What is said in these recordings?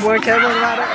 ໂອ້ຍ ແຄ່ເບິ່ງໜ້າເດີ.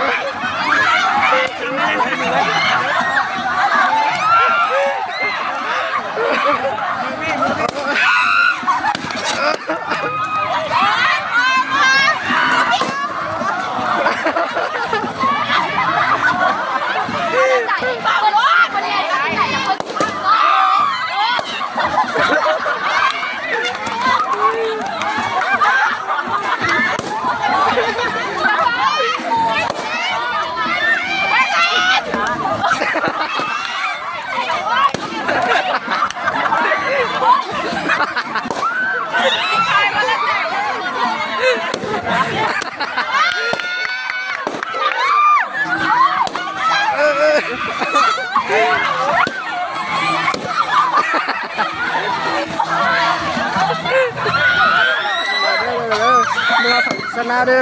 ຊະນະເດີ.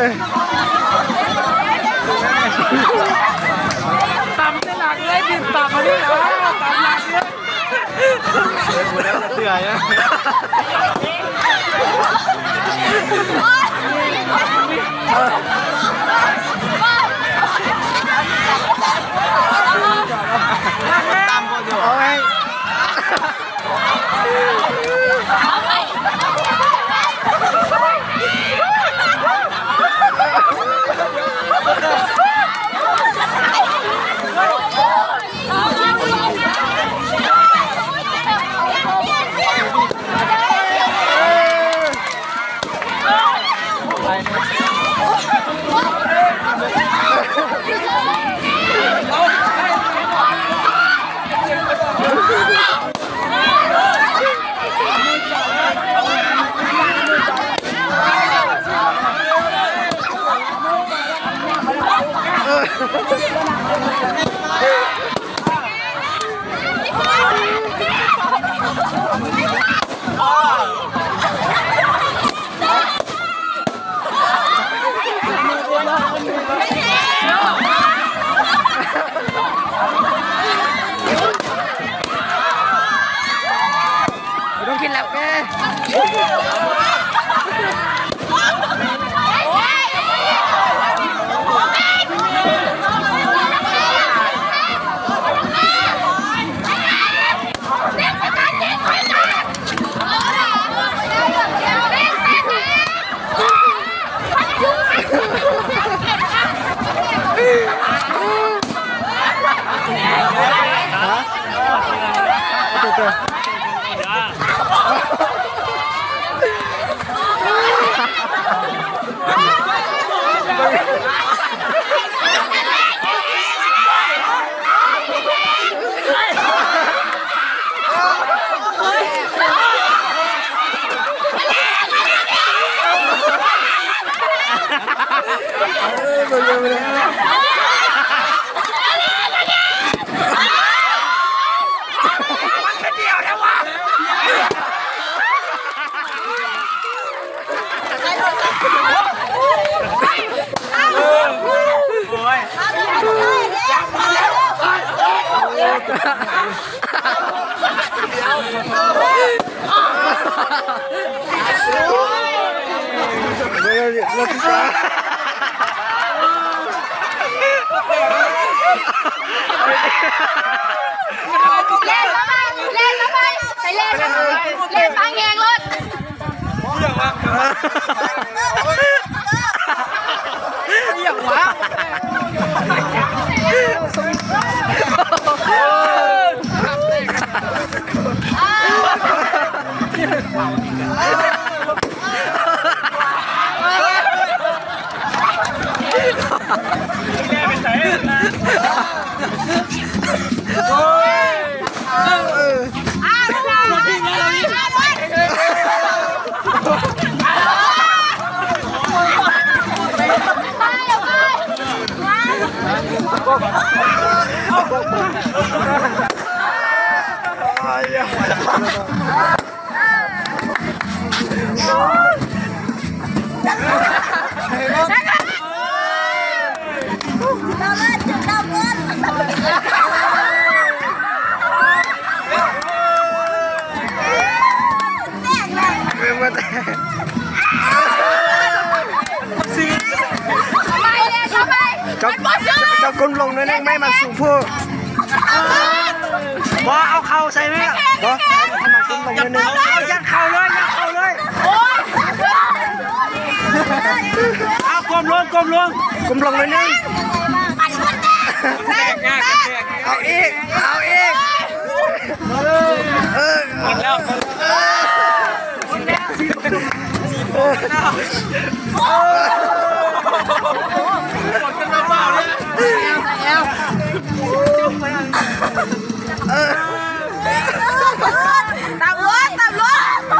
ຕຳແຕ່ຫຼັງເລີຍ ຕຳອັນນີ້ ຕຳຫຼັງເລີຍ. ເຮັດບໍ່ໄດ້ຈັກເທື່ອ. ເອົາໃຫ້ ບໍ່ຕ້ອງຄິດແລ້ວເອີ. ແລ່ນມາໃໝ່ ແລ່ນມາໃໝ່ ໄປແລ່ນມາໃໝ່ ແລ່ນມາແຮງໂລດ. ອີ່ຫຍັງວະ? ເປັນບໍ່ແຕ່ ໄປແລ້ວ ໄປ ກົ້ມລົງໜ້ອຍໜຶ່ງ ໄມ້ມັນສູງໂພດ. ບໍ່ ເອົາເຂົ່າໃສ່ແມ່. ບໍ່ ໃຫ້ມັນກົ້ມລົງໜ້ອຍໜຶ່ງ. ເອົາ ຍັດເຂົ່າເລີຍ ຍັດເຂົ່າເລີຍ. ເອົາ ກົ້ມລົງ ກົ້ມລົງ ກົ້ມລົງໜ້ອຍໜຶ່ງ. ເອົາອີກ ເອົາອີກ. ເອີ ໝົດແລ້ວ ໝົດແລ້ວ. ຕຳຫຼວດ ຕຳຫຼວດ. ເອົ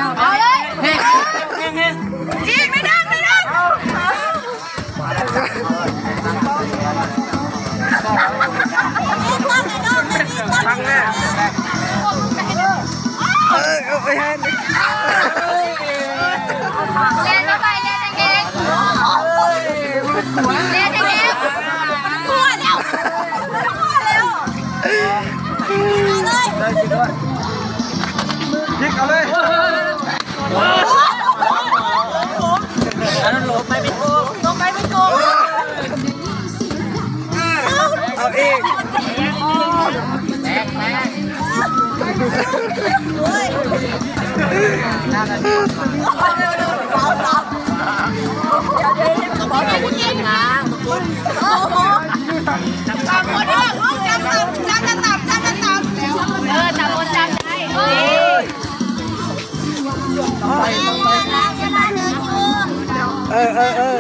າເລີຍ ອີກໜ້ອຍໜຶ່ງ ໜ້ອຍໜຶ່ງ. ເອີ ເອີ ເອີ ແລ່ນເຂົ້າໄປ ແລ່ນແຮງໆ ແລ່ນແຮງໆ. ຍິງເອົາເລີຍ. ອັນນັ້ນລົງໄປໄປໂກງ ລົງໄປໄປໂກງ. ເອົາອີກ. ເອີ ຕຳບົດຈຳໄດ້. ເອີ ເອີ ເອີ.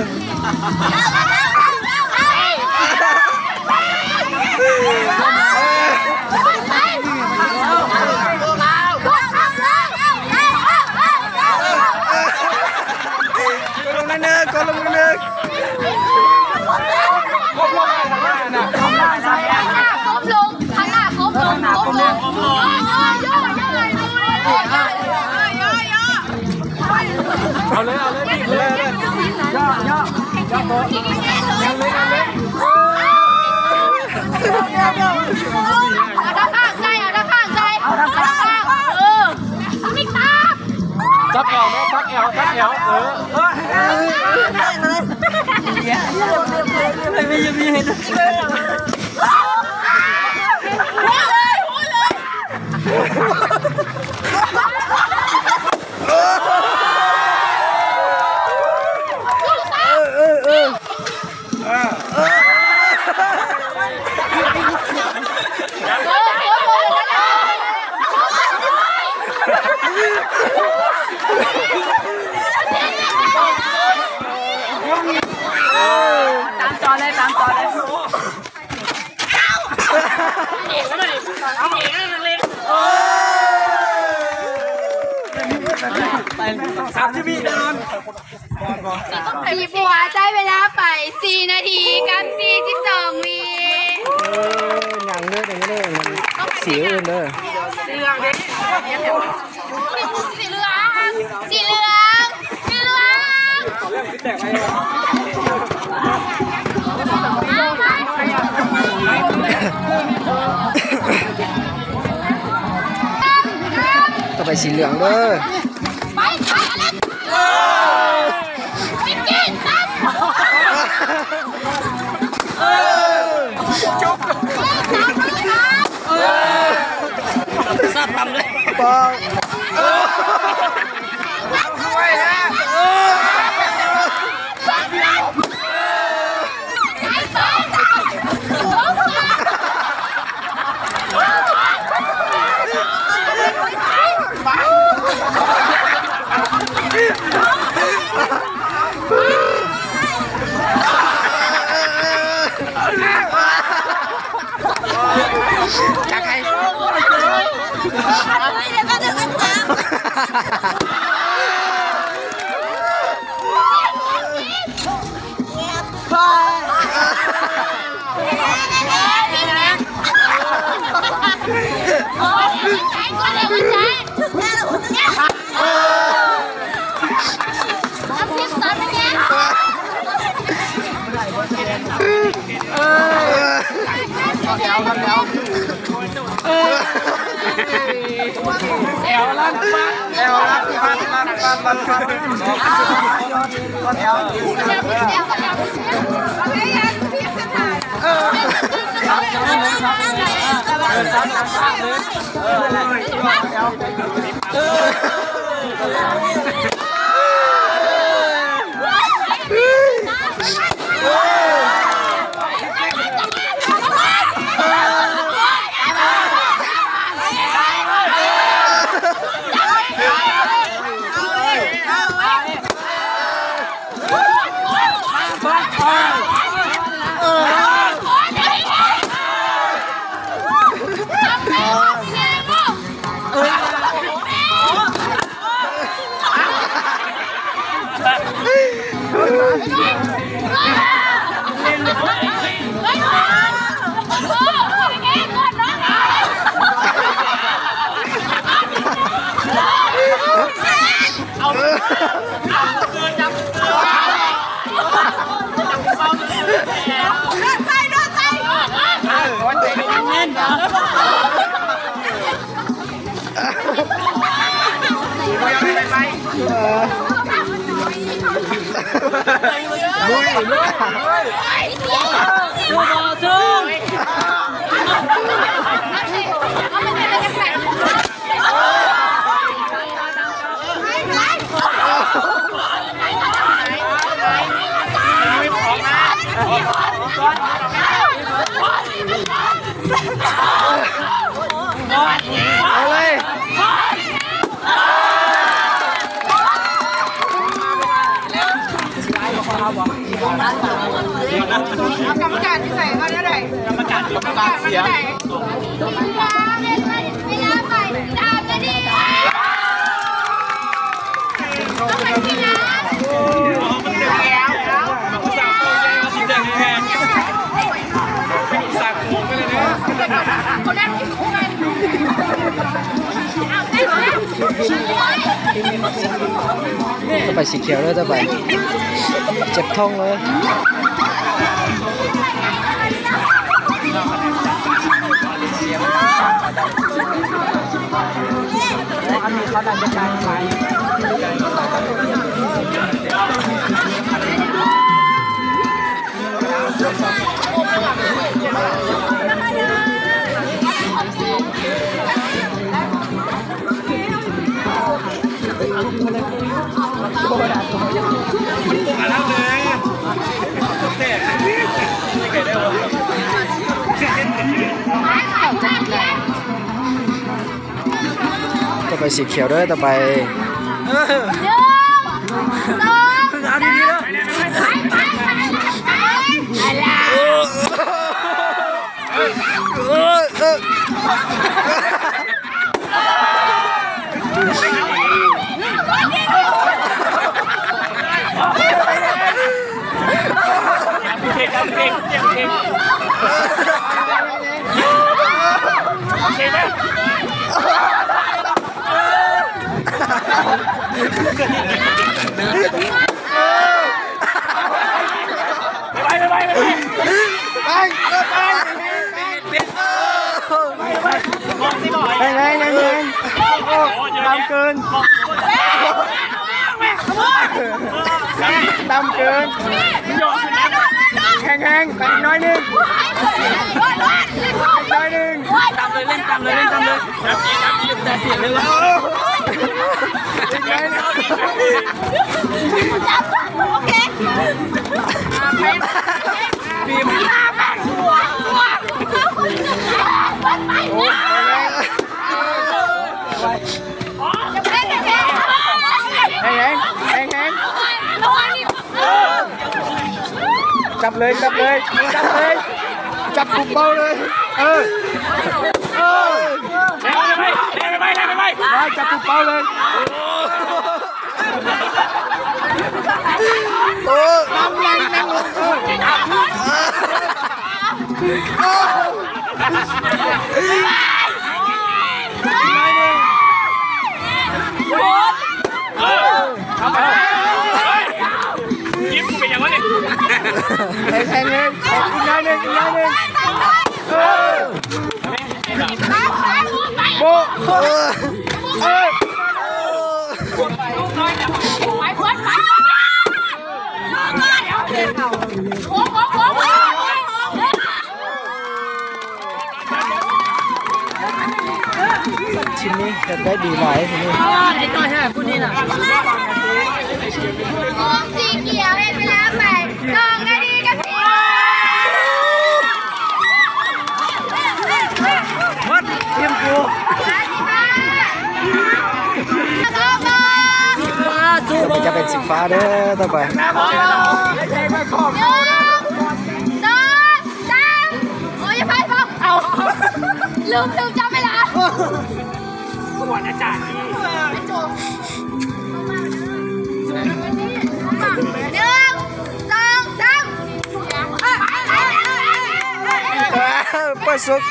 ກົດລົງໜ້ອຍໜຶ່ງ ກົດລົງໜ້ອຍໜຶ່ງ. ກ້ມລົງ ຂ້າງໜ້າກົ້ມລົງ ກົ້ມລົງ. ເອົາເລີຍ ເອົາເລີຍ ບີບເລີຍ ເລີຍ. ຍໍ ຍໍ ຍໍໂຕ ເອົາເລີຍ ເອົາເລີຍ. ເອົາທາງຂ້າງໃສ່ ເອົາທາງຂ້າງໃສ່ ເອົາທາງຂ້າງ ເອີ. ຈັບແອວແມ່ ຈັບແອວ ຈັບແອວ ເອີ ເອີ ເອີ. ຕາມຕໍ່ເລີຍ ຕາມຕໍ່ເລີຍ. ສາມສິບວິແນ່ນອນ. ສີບົວໃຊ້ເວລາໄປສີ່ນາທີກັບສີ່ສິບສອງວິ. ເອີ ຍັງເດີ ຍັງເດີ ສີອື່ນເດີ. ສີເຫຼືອງ ສີເຫຼືອງ ສີເຫຼືອງ. ຕໍ່ໄປສີເຫຼືອງເດີ. ໄປ ໄປ ອາເລັກ. ເອີ ໄປເກັບ ຈົບ. ເອີ ຊາບຕຳເລີຍ ປາ. ເອີ ເອີ ຈັກໃຫ້. ເອີ ແອວລັດປັດ ແອວລັດປັດ ລັດປັດ ລັດປັດ ແອວ ເອົາເລີຍ ກຳມະການຢູ່ໃສ? ເອົາແນວໃດ? ກຳມະການ ກຳມະການສຽງ ເວລາໄປ ສາມນາທີ ຕໍ່ໄປສີຂຽວເດີ ຕໍ່ໄປ ເຈັບທ້ອງເລີຍ. ຕໍ່ໄປສີຂຽວເດີ ຕໍ່ໄປ ເອີ ໜຶ່ງ ສອງ ສາມ ເອົາດີໆເດີ ໄປ ໄປ ໄປ ໄປ ໄປ ເອີ ເອີ ໄປ ໄປ ໄປ ໄປ ແຮງໆ ແຮງໆ ໂອ້ ດຳເກີນ ດຳເກີນ ແຮງໆ ໄປອີກໜ້ອຍໜຶ່ງ ອີກໜ້ອຍໜຶ່ງ ດຳເລີຍ ເລັ່ງດຳເລີຍ ເລັ່ງດຳເລີຍ ແຕ່ສຽງເລີຍ ໂອເຄ ບີມ ແຮງໆ ແຮງໆ ຈັບເລີຍ ຈັບເລີຍ ຈັບເລີຍ ຈັບກຸມເບົາເລີຍ ເອີ ເອີ ໄດ້ ຈັບກຸມເບົາເລີຍ. ໂອ້ ນັ່ງ ນັ່ງ ນັ່ງລົງ ເອີ ໂອ້ ຍິ້ມເປັນຫຍັງວະນີ້ ແຮງໆ ເລີຍ ອີກໜ້ອຍໜຶ່ງ ອີກໜ້ອຍໜຶ່ງ ເອີ ໂບະ ເອີ ເອີ ທີມນີ້ເຮັດໄດ້ດີຫຼາຍທີມນີ້. ໂອມສີຂຽວເຮັດເວລາໄປສອງນາທີກັບສິບ ໝົດທີມກູ. ຕໍ່ໄປຈະເປັນສີຟ້າເດີ້ ຕໍ່ໄປ. ໜຶ່ງ ສອງ ສາມ ໂອ້ຍ ຢ່າໄປ ເອົາ ລືມ ລືມຈັບເວລາ. ຄວນອາຈານນີ້ ໜຶ່ງ ສອງ ສາມ ເປີດສຸກ.